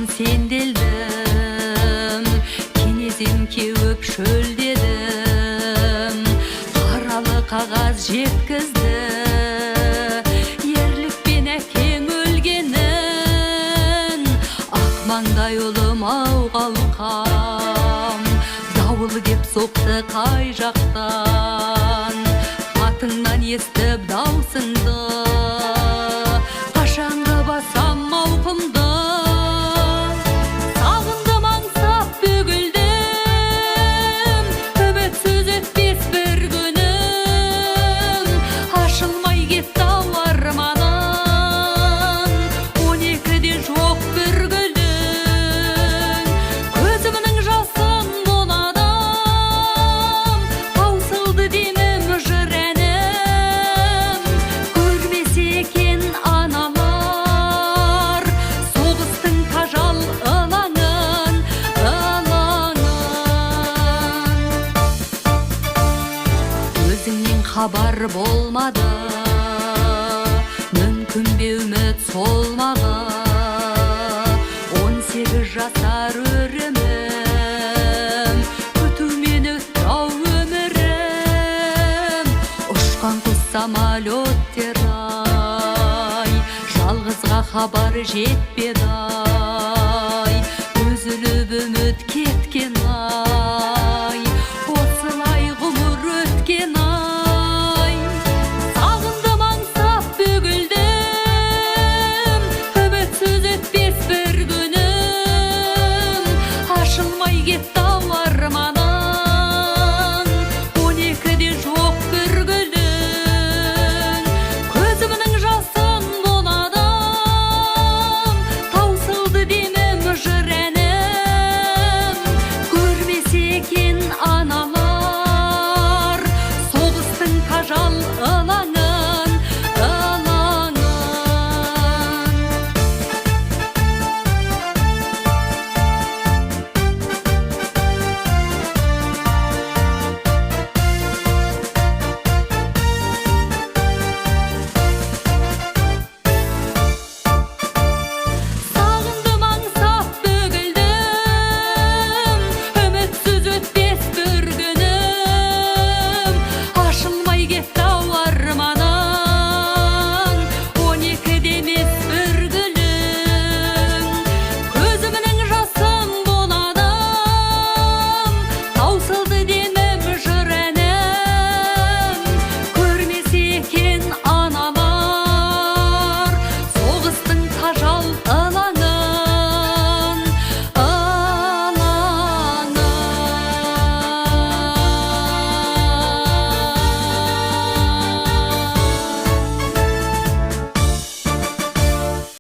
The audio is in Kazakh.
Қашан сенделдім, кенезем кеуіп шөлдедім. Қаралы қағаз жеткізді ерлікпен әкең өлгенін. Ақ маңдай ұлым, ау, қалқам, дауыл кеп соқты қай жақтан? Атыңнан естіп даусыңды, қашанғы басам мауқымды? Сағындым, аңсап бүгілдім, үмітсіз өтпес бір күнім. Ашылмай кетті ау арманым, 12-де жоқ бір гүлің. Көзімнің жасын боладым, таусылды демім, жыр әнім. Көрмесе екен аналар соғыстың тажал ылаңын, ылаңын. Өзіңнен хабар болмады, мүмкін бе үміт солмағы? 18 жасар өрімім, күтумен өтті ау өмірім. Ұшқан құс самолеттер ай, жалғызға хабар жетпеді.